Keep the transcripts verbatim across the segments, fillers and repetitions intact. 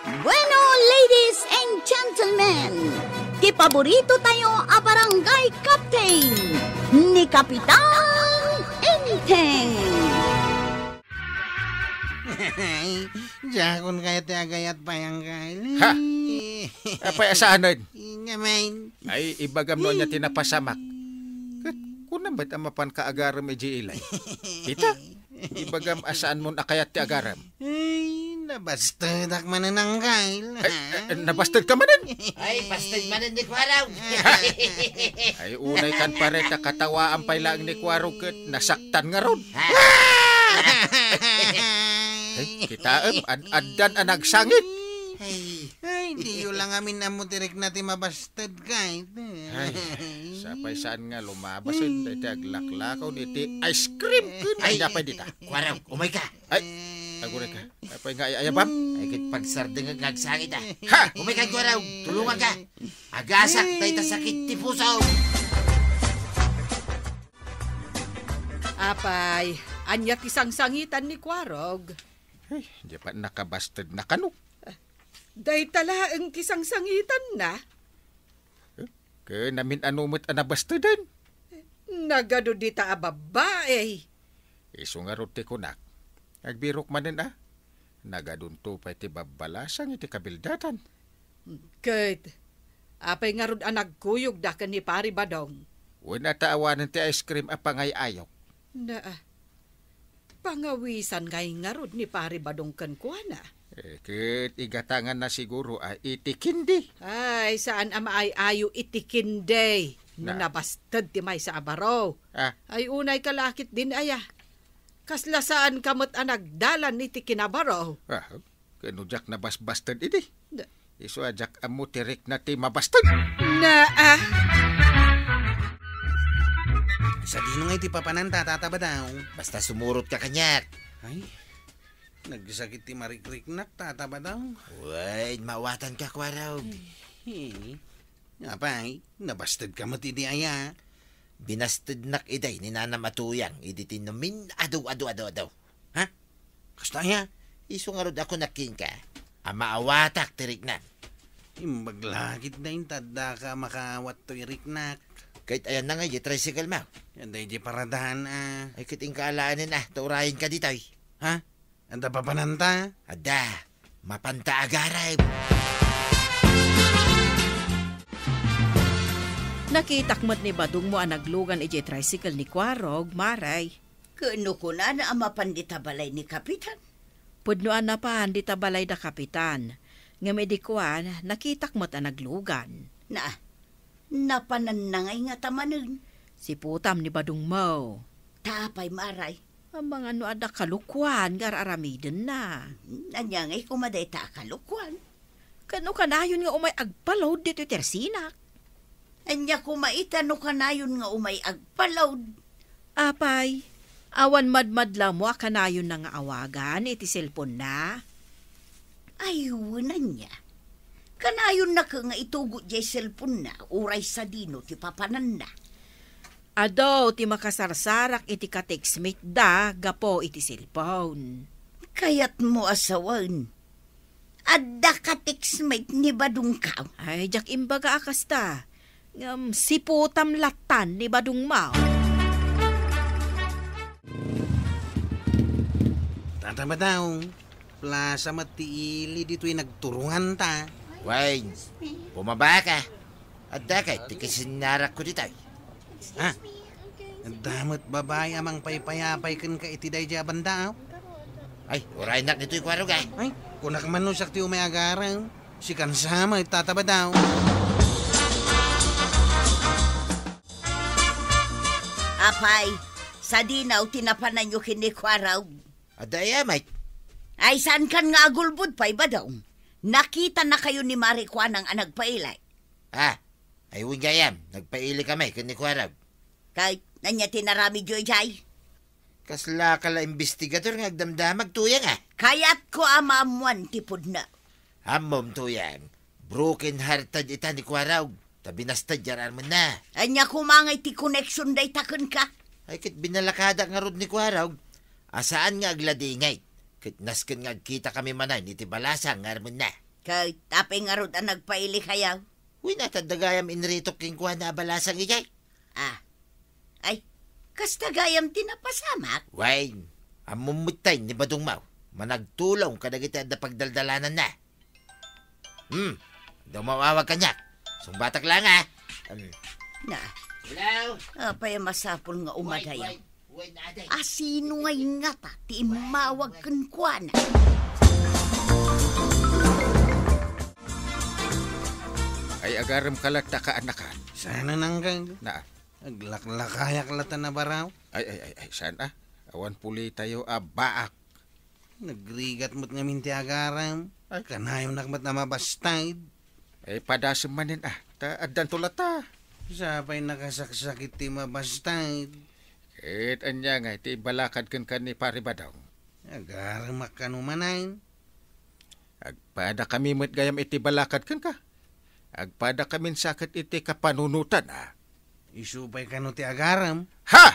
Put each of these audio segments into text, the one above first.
Bueno, ladies and gentlemen, ti paborito tayo a barangay captain, ni Kapitan Enteng. Diakon kayat ti agayat pay, Angkal. Ha? Apay a saanen? Nga, man. Ay, ibagam no ania ti napasamak. Ket kuna met a mapanka agarem idiay ilay. Ita, ibagam a saanmon a kayat ti agarem. Ay, nabastedak manen, Angkal. Ay, eh, nabasted ka manen? Ay, basted manen ni Kuarog. Ay, unay kan pare, ta katawaan pay laeng ni Kuarog ket nasaktan ngarud. Ay, kitaem, ad-, addan a nagsangit. Ay, ay, diyo la ngamin ammo ti rikna ti mabasted, kayat. Ay, sapay saan nga lumabasen daytoy aglaklakaw iti ice cream ken Ay, ania pay dita. Kuarog, umayka. Ay, aguray ka. Apay nga ay-ayabam? Ay, ket pagsardengek nga agsangit, a. Ha? Umayka, Kuarog, tulonganka. Agasak dayta sakit ti puso. Apay, ania ti sangsangitan ni Kuarog? Ay, di pa nakabasted na kano. Dayta laeng ti sangsangitanna. Ken amin-ano met a nabasteden. Nagadu dita a babbai. Isu ngarud ti kunak. Agbirok manen a. Nagadunto pay ti babbalasang iti kabildatan. Ket, apay ngarud a nagkuyogda ken ni Pari Badong? Wen a ta awanen ti ice cream a pangay-ayok. Naa. Pangawisan ngay ngarud ni Pari Badong kenkuana. Eh, ket igatanganna siguro a iti kindi. Ay, saan a maay-ayo iti kindi no Na. nabasted ti maysa a baro. Ah. Ay, unay ka lakit din aya. Kasla saan ka met a nagdalan iti kinabaro. Ah, ken no diak nabasbasted idi. Da- Isu a diak ammo ti rikna ti mabasted. Naa. Sadino ngay ti papananta, Tata Badong? Basta sumurot ka kaniak. Ay, nagsakit ti marikriknak, Tata Badong. Wen, maawatanka, Kuarog. Ay, apay, nabasted ka met idi aya. Binastednak iday ni nanam a tuyang idi ti namin adu, adu, adu, adu. Ha? Kasta aya? Isu ngarud a kunak kenka a maawatak ti riknam. Imbag lakit da inta addaka a makaawat toy riknak. Ket ayanna ngay di tricycle mo? Yan da di paradahan a. Ay, ket inka alaenen a, ta urayenka ditoy. Ha? Adda papananta? Adda. Mapanta agarem. Nakitak met ni Badong mo a naglugan idiay tricycle ni Kuarog, Maray. Ket no kunana a mapan dita balay ni Kapitan? Pudno a napan dita balay da Kapitan. Ngem idi kuan, nakitak met a naglugan. Na, napananna ngay ngata manen? Siputam ni Badong mo. Ta apay, Maray? Amangan no adda kalukuan nga ar-aramidenna. Ania ngay koma dayta a kalukuan? Ket no kanayon nga umay agpa-load ditoy tersinak? Ania koma ita no kanayon nga umay agpa-load? Apay, awan madmadla mo a kanayonna nga awagan iti cellphone-na? Ay, wen ania. Kanayonna ket nga itugot diay cellphone-na, uray sadino ti papananna. Adu ti makasarsarak iti ka-textmate da gapu iti cellphone. Kayatmo a sawen. Adda ka-textmate ni Badongko? Ay, diak imbaga a kasta. Ngem siputam latan ni Badong mo. Tata Badong, plasa met ti ili ditoy nagturonganta. Wayne, bumaba ka. Adda kay ti kisinnarakko ditoy. Ha? Adda met babai a mangpaypayapay kenka iti daydiay a banda, aw? Ay, uraynak ditoy, Kuarog, a. Ay, kunak man no siak ti umay agarem. Sikan sa met, Tata Badong. Apay, sadino ti napananyo ken ni Kuarog? Adda aya, Mike? Ay, saankan nga agulbod pay, Badong. Nakitanakayo ni Mari Kuanang a nagpaili. Ah, ay, wen gayam, nagpaili kami ken ni Kuarog. Kay, ania ti naramidyo idiay? Kasla ka la imbestigador nga agdamdamag, Tuyang, a? Kayatko a maammoan ti pudno. Ammom, Tuyang, broken-hearted ita ni Kuarog, ta binasted ya armenna. Ania koma ngay ti connection dayta kenka? Ay, ket binalakadak ngarud ni Kuarog a saan nga agladingit, ket nasken nga agkita kami manen iti balasang nga armenna. Ket apay ngarud a nagpailikayo? Wen, adda gayam inritok kenkuana a balasang idiay. Ah. Ay, kasta gayam ti napasamak? Wen, ammom metten ni Badong Maw. Managtulong kadagiti adda pagdaldalananna. Hmm, adda umawawag kaniak. Sungbatak laeng, a. Hmm. Na. Hello? Apay a masapul nga umadayo? Wen, wen, wen, aday. A sino ngay ngata ti immawag kenkuana? Ay, agarem ka latta, kaanakan. Saan a nanggan? Na. Aglaklakayak latta a baraw. Ay, ay, ay, ay, saan a? Awan pulitayo a baak. Nagrigat met ngamin ti agarem. Ay. Kanayonak met a mabasted. Ay, padasem manen a. Ta addanto latta. Sapay nakasaksakit ti mabasted. Ket ania ngay ti ibalakad kenka ni Pari Badong? Agaremak kano manen. Agpadakami met gayam iti balakad kenka. Agpadakamin sa ket iti kapanunotan, a. Isu pay kano ti agarem? Ha!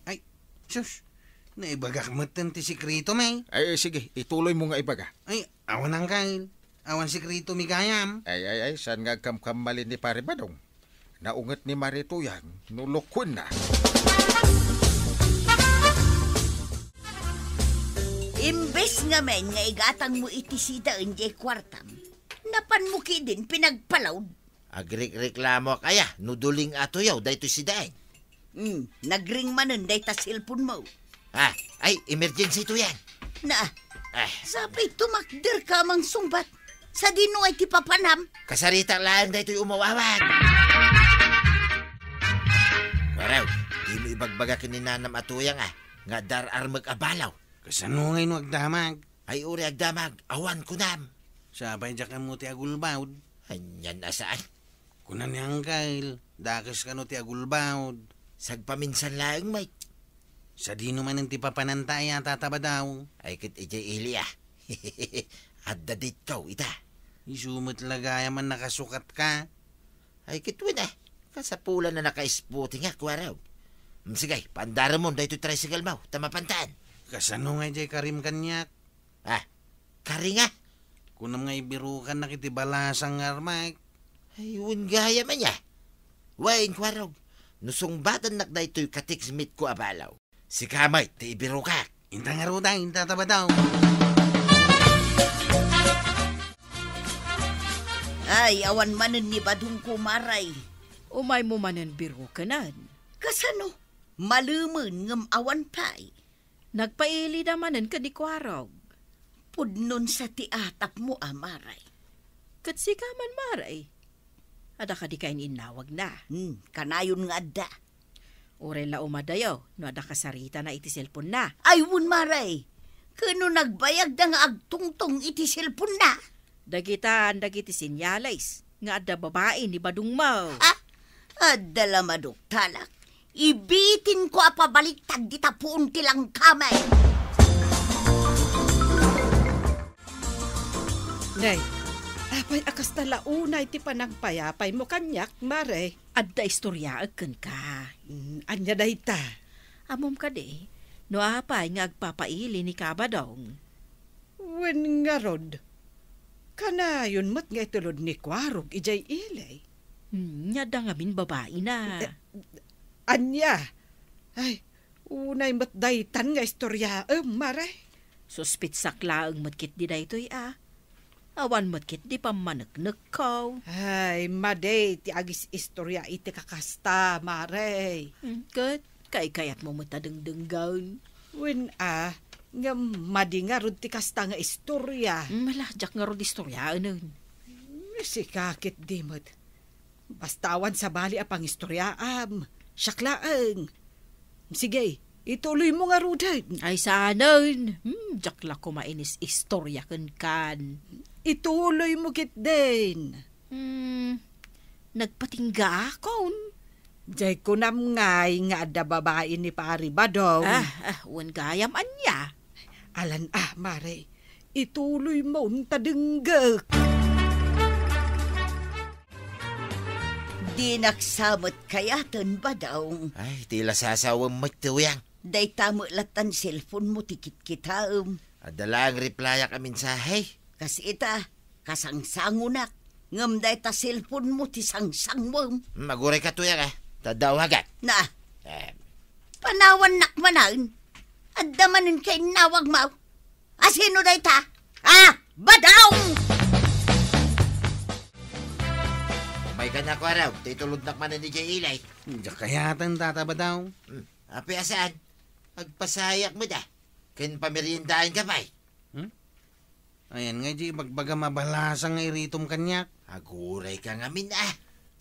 Ay, sus, naibagak metten ti sekretom, e. Ay, sige, ituloymo nga ibaga. Ay, awan, Angkel. Awan sekretom gayam. Ay, ay, ay, saan nga agkamkammalin ni Pari Badong? Naunget ni Mari Tuyang no lukuenna. Imbes ngamin nga igatangmo iti sidaen diay kuartam, napanmo ketdin pinagpalaod. Agrikreklamoak aya no duling a tuyaw daytoy sidaen. Hmm, nagring manen dayta cellphone-mo. Ah, ay, emergency to yan. Na, ah, sapay tumakderka a mangsungbat. Sadino ngay ti papanam? Kasaritak laeng daytoy umawawag. Kuarog, dimo ibagbaga ken ni nanam a Tuyang, a, nga adda ar-armek a balaw. Kasano ngay no agdamag? Ay, uray agdamag, awan kunam. Sapay diak ammo ti agulbawd. Anian a saan? Kuna ni Angkel, dakes kano ti agulbawd. Sagpaminsan laeng met. Sadino manen ti papananta aya, Tata Badong? Ay, ket idiay ili, a. Adda ditkaw ita. Isu met la gayam a nakasukatka. Ay, ket wen, a. Kasapulan a naka-spooting a, kuarog. Mm, sige, paandaramon daytoy tricycle-mo, ta mapantan. Kasano ngay diay karim kaniak? Ah, kari nga? Kunam nga ibirukannak iti balasang nga armek. Ay, wen gayam aya. Wen, kuarog. No sungbatannak daytoy ka-text mate-ko a balaw, sika met ti ibirukak. Inta ngaruden, Tata Badong. Ay, awan manen ni Badong, kumare. Umaymo manen birukenen. Kasano? Malemen ngem awan pay. Nagpailida manen ken ni Kuarog. Pudnon sa ti atapmo a, mare. Ket sika man, mare. Adda kadi kayo innawagna? Hmm, kanayon nga adda. Uray la umadayo no adda kasaritana iti cellphone-na. Ay, wen, mare. Ket no nagbayagda nga agtungtong iti cellphone-na? Dagitan dagiti senyales nga adda babai ni Badong Maw. Ah, adda la maduktalak. Ibitinko a pabaliktad dita puon ti langkami. Nay, apay a kasta la unay ti panangpayapaymo kaniak, mare? Adda istoriaek kenka. Mm, ania dayta? Ammom kadi, no apay nga agpapaili ni Kabadong? Wen ngarud, kanayon met nga itulod ni Kuarog idiay ili. Hmm, nia adda ngamin babaina. Eh, ania? Ay, unay met daytan nga istoriaem, mare. Suspitsak laeng met ketdi daytoy, a. Awan met ketdi pammaneknekko. Ay, madi ti agis-istoria iti kakasta, mare. Hmm, ket kaykayatmo met a dengdenggen. Wen a, ngem madi ngarud ti kasta nga istoria. Hmm, ala, diak ngarud istoriaenen. Sika ketdi met. Basta awan sabali a pangistoriaam, siak laeng. Sige, ituloymo ngaruden. Ay, saanen. Hmm, diak la koma inis-istoria kenkan. Ituloymo ketdin. Hmm, nagpatinggaakon. Diay kunam ngay nga adda babai ni Pari Badong. Ah, ah, wen gayam ania? Alan, a, mare, ituloymon ta denggek. Dinak sa met kayaten, Badong. Ay, ti la sasawem met ti uyang. Dayta met lattan cellphone-mo ti kitkitaem. Adda laeng replyak a mensahe. Kas ita, Kasangsangonak, ngem dayta cellphone-mo ti sangsangwem. Magurayka, Tuyang, a. Ta adda awagak. Na. Eh. Panawannak manen. Adda manen kainnawagmo. A, sino dayta? Ah, Badaw! Umayka, Kuarog, ta itulodnak manen idiay ili. Diak kayaten, Tata Badaw. Hmm. Apay a saan? Agpasayak met a. Ken pameriendaenka pay. Hmm? Ayan nga, di ibagbaga mabalasang nga iritom kaniak. Agurayka ngamin, a.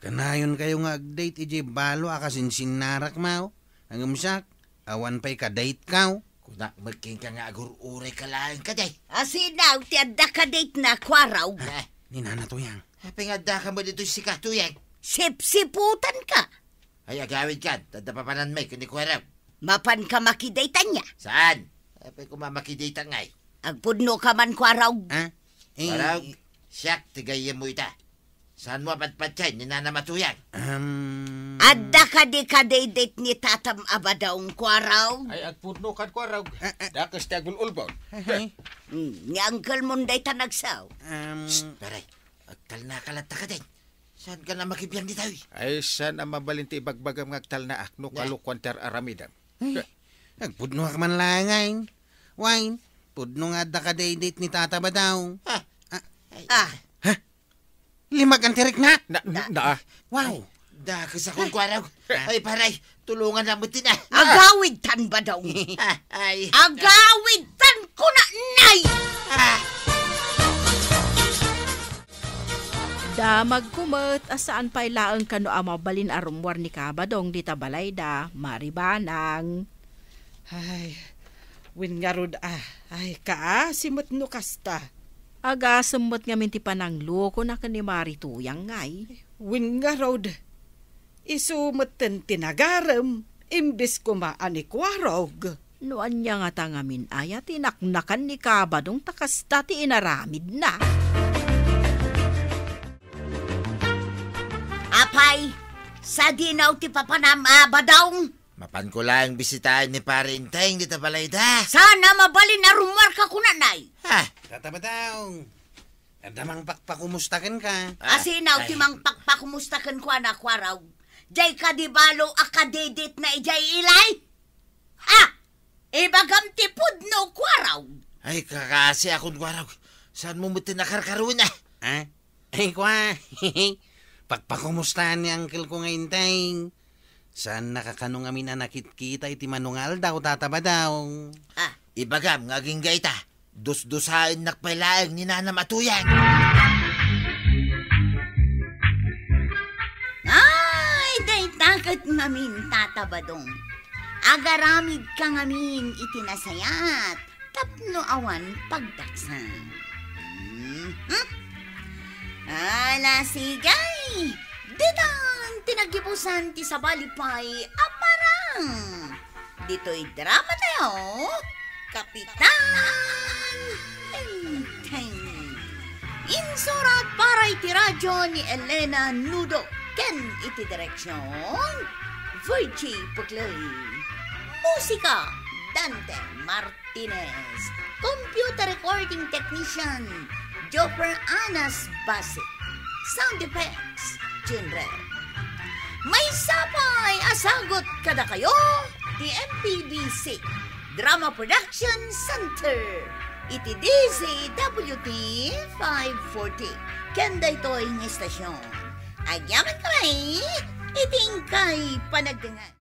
Kanayonkayo nga ag-date idiay balo a kasinsinnarakmo. Ngem siak, awan pay ka-date-ko. Kunak met kenka nga agur-urayka laeng kadi. A, sino ti adda ka-date-na, Kuarog? Ah, ni Nana Tuyang. Apay nga addaka met ditoy sika, Tuyang? Sipsiputanka. Ay, agawidkan, ta adda papananmi ken ni Kuarog. Mapanka makidate-an nia? Saan? Apay koma makidate-ak ngay? Agpudnoka man, Kuarog. Ha? Eh, Kuarog, siak ti gayyemmo ita. Saanmo a patpatien ni Nanam a Tuyang? Um, Adda kadi ka-date-date ni Tatam a Badaw, Kuarog? Ay, agpudnokan, Kuarog. Ah, ah. Dakes ti agul-ulbod. Ay, ay. Hmm, ni uncle-mon dayta nagsaw. Um, Psst, pare, agtalnaka latta kadin. Saanka a makibiang ditoy? Ay, saan a mabalin ti ibagbagam nga agtalnaak no kalokuan ti ar-aramidem? Ay, agpudnoak man laeng, ay. Wen, pudno nga adda ka-date-date ni Tata Badaw. Ah. Ah. Ay, Ah. Ha? Limagan ti rikna? Na, na, na. Wow. Dakes a kunkuarog. Ay, pare, tulongannak met tina. Agawidtan, Badaw. Ay. Agawidtan, kunanay! Ah. Damagko met a saan pay laeng kano a mabalin a rummuar ni Kabadong dita balayda, Mari Banang. Ay, wen ngarud a, ay, kaasi met no kasta. Agasem met ngamin ti pananglokona ken ni Mari Tuyang, ngay. Wen ngarud, isu metten ti nagarem, imbes koma a ni Kuarog. No ania ngata ngamin aya ti naknakan ni Kabadong ta kasta ti inaramidna? Apay, sadino ti papanam a Badaw? Mapanko laeng bisitaen ni Pare Enteng dita balayda. Saan a mabalin a rummuarka kunanay? Ha? Tata Badaw, adda mangpakpakumusta kenka. Ah, Asino ti ay. mangpakpakumusta kenkuana, Kuarog? Diay kadi balo a ka-date-date-na idiay ili? Ha? Ibagam ti pudno, Kuarog. Ay, kakasi akon, Kuarog. Saanmo met ti nakarkaruen, a? Ha? Ay, kua. Pakpakumustaen ni uncle-ko nga Enteng. Saannaka kano ngamin a nakitkita iti mano nga aldaw, Tata Badaw. Ah. Ibagam nga agingga ita, dusdusaennak pay laeng ni Nanam a Tuyang. Ay, dayta ket ngamin, Tata Badong. Agaramidka ngamin iti nasayaat tapno awan pagdaksan. Mhm. Ala, sige. Ditan ti naggibusan ti sabali pay a parang. Ditoy drama tayo, Kapitan Tengteng. Insurat para iti radyo ni Elena Nudo ken iti direksyon, Virgie Puclay. Musika, Dante Martinez. Computer recording technician, Joffer Anas Basi. Sound effects, Junrel. Maysa pay a sagut kadakayo ti M P B C Drama Production Center iti D Z W T five forty. Ken daytoy nga istasyon, agyamankami iti inkay panagdangan.